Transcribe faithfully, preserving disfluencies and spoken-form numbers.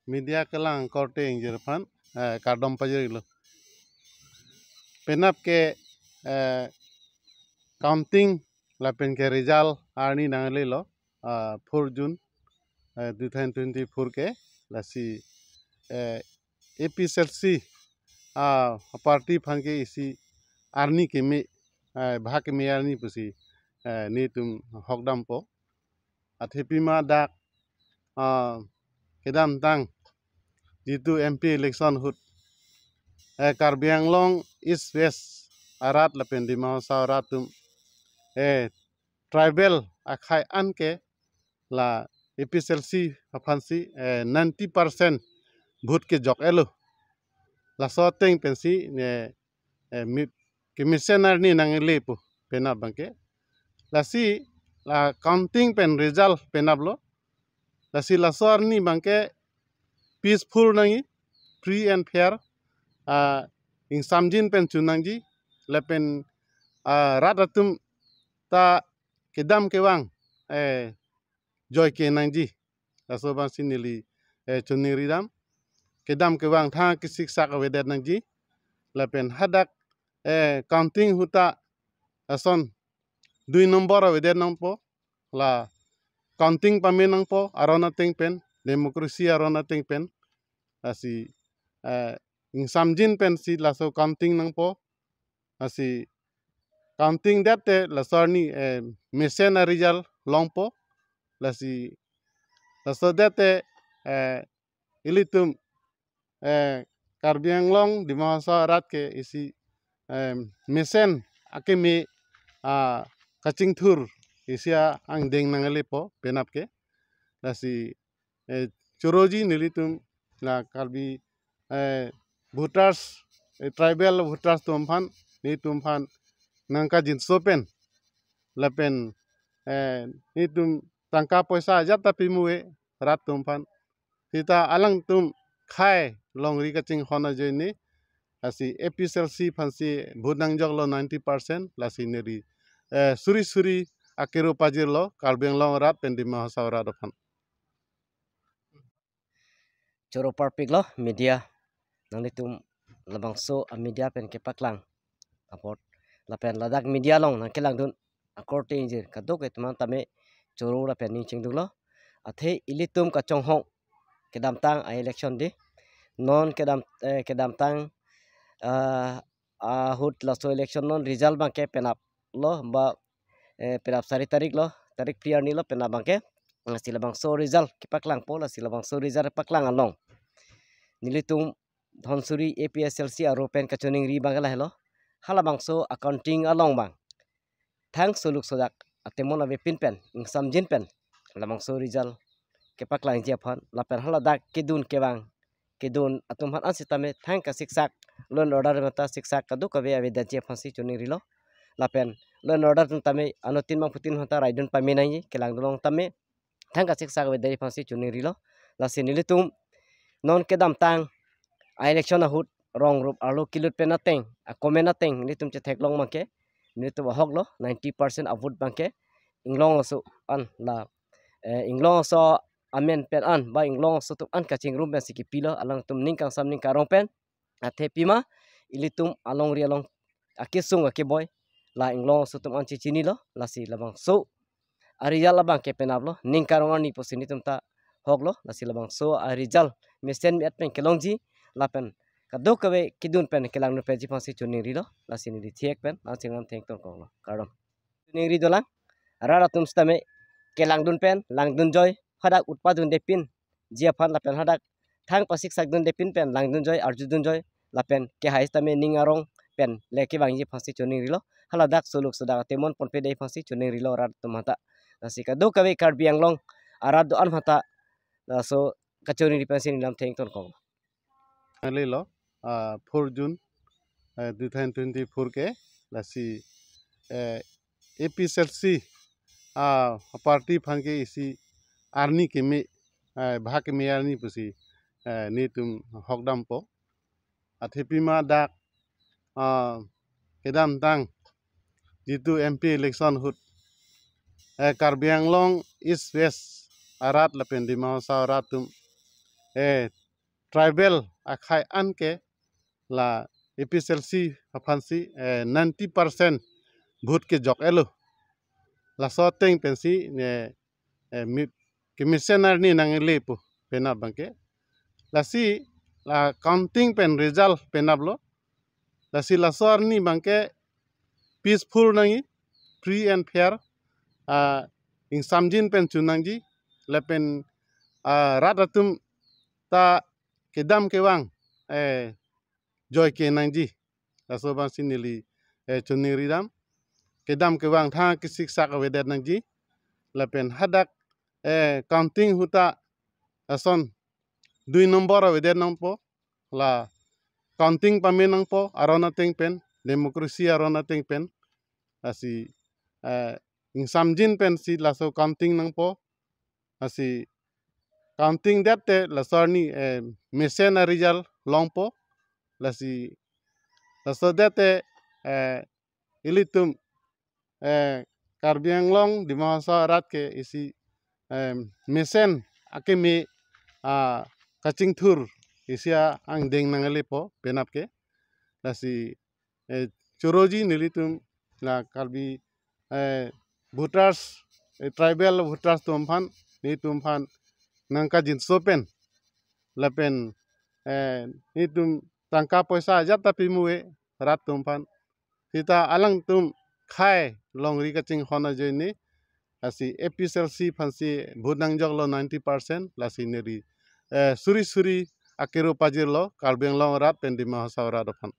media kelang korte ingjir aphan, eh, kardom pajirlo. Penap ke, eh, counting lapen ke result arni nanglelo, ah, four June, eh, two thousand twenty-four ke, lasi, eh, A P H L C, ah, party aphan ke isi arni keme, eh, bhag keme arni pusi, eh, netum hokdampo. Athe pima dak, ah, kedamtang jitu M P election ahut, eh, Karbi Anglong East West arat lapen Dima Hasao arat atum, eh, tribal akhei an ke la A P H L C aphansi, eh, ninety percent vote kejok-etlo. Laso ateng pensi ne, eh, mi, kemesen arni nanglepo penap abangke. Lasi la counting pen result penaplo. Lasi laso arni abangke peaceful nangji, free and fair, ah, ingsamjin pen chun nangji, lapen, ah, rat atum ta kedam kevang, eh, joike nangji. Laso abangsi neli, eh, choningridam. Kedam kevang thang kesiksak avedet nangji. Lapen hadak, eh, counting ahut ta ason dui nombor avedet nangpo. La counting pame nangpo aron ateng pen, democracy aron ateng pen. Lasi, eh, ingsamjin pensi laso counting nangpo. Lasi counting det te laso arni, eh, mesen aresult longpo. Lasi laso det te, eh, ilitum, eh, Karbi Anglong Dima Hasao arat ke isi, eh, mesen akeme, ah, kachingthur isi angdeng nanglepo penap ke. Lasi, eh, choroji nelitum la Karbi, eh, voters, eh, tribal voters atum aphan, netum aphan nangkajinso pen, lapen, eh, netum tangka poisa ajat ta pimu-e rat atum aphan. Sita alangtum khei longri kachinghon ajoine, lasi A P H L C aphansi vote nangjoklo ninety percent, lasi neli, eh, suri suri akero pajirlo Karbi Anglong arat pen Dima Hasao arat aphan. Choro parpiklo media, nanglitum labangso a media pen kepaklang apot, lapen ladak media along nangkelangdun akorte ingjir kadokave atum an tame choro lapen ning chingduklo. Athe ilitum kachonghong kedamtang a election di, non kedam, eh, kedamtang, ah, ahut laso election non result abangke penaplo ba, eh, penap sari tarik lo, tarik phli arni lo penap abangke. Lasi labangso result kepaklangpo, lasi labangso result paklang along nelitum Dhansiri A P H L C aro pen kachoningri abang lahelo. Halabangso a counting along abang thang soluk sodak atemon avepin pen, ingsamjin pen labangso result kepaklangji aphan, lapen haladak kedun kevang, kedun atum aphan an sitame thang kasiksak, law and order mata siksak kadokave avedetji aphansi choningrilo. Lapen law and order atum tame anuttin bangphutin aphanta raidun pame nangji, kelangdun along tame thang kasiksak avedetji aphansi choningrilo. Lasi nelitum non kedamtang a election ahut rong rup arlo kelut pen ateng, a comment ateng nelitum chetheklong abangke, nelitum ahoklo, ninety percent a vote abangke Inglong Aso an la, eh, Inglong Aso amen pen an ba Inglong Aso atum an kachingrum pensi kepilo, alangtum ning kangsam ning karong pen. Athe pima ilitum alongri along akesung akeboi la Inglong Aso atum an chechinilo, lasi labangso a result abangke penaplo, ning karong arni pusi nelitum ta hoklo, lasi labangso a result mesen me-et pen kelongji, lapen kadokave kedun pen kelangdun peji aphansi choningrilo, lasi neli thek pen, langsing lam thengton koklo. Kardom. Ningri dolang, rat atum sitame kelangdun pen, langdun joi, hadak utpadun depinji aphan lapen hadak thang pasiksakdun depin pen, langdun joi, arjudun joi, lapen kehai sitame ning arong pen le kevangji aphansi choningrilo. Haladak soluk sodak atemon ponpedetji aphansi choningrilo rat atum aphanta. Lasi kadokave Karbi Anglong arat do-an aphanta laso kachoningri pensi neli lam thengton kok. Lelo, ah, four June, eh, two thousand twenty-four ke, lasi, eh, A P H L C, ah, party aphan ke isi arni keme, eh, bhag keme arni pusi, eh, netum hokdampo. Athe pima dak, ah, kedamtang jitu M P election ahut, eh, Karbi Anglong East West arat lapen Dima Hasao arat atum, eh, tribal akhei an ke la A P H L C aphansi, eh, ninety percent vote kejok-etlo. Laso ateng pensi ne, eh, mi, kemesen arni nangle pu penap abangke. Lasi la counting pen result penaplo. Lasi laso arni abangke peaceful nangji, free and fair, ah, ingsamjin pen chun nangji, lapen, ah, rat atum ta kedam kevang, eh, joike nangji. Laso abangsi neli, eh, choningridam. Kedam kevang thang kesiksak avedet nangji. Lapen hadak, eh, counting ahut ta ason dui nombor avedet nangpo. La counting pame nangpo aron ateng pen, democracy aron ateng pen. Lasi, eh, ingsamjin pensi laso counting nangpo. Lasi counting det te laso arni, eh, mesen aresult longpo. Lasi laso det te, eh, ilitum, eh, Karbi Anglong Dima Hasao arat ke isi, eh, mesen akeme, ah, kachingthur isi angdeng nanglepo penap ke. Lasi, eh, choroji nelitum la Karbi, eh, voters, eh, tribal voters atum aphan, nelitum aphan nangkajinso pen, lapen, eh, nelitum tangka poisa ajat ta pimu-e rat atum aphan. Seta alangtum khei longri kachinghon ajoine, lasi A P H L C aphansi vote nangjoklo ninety percent, lasi neli, eh, suri suri akero pajirlo Karbi Anglong arat pen Dima Hasao arat aphan.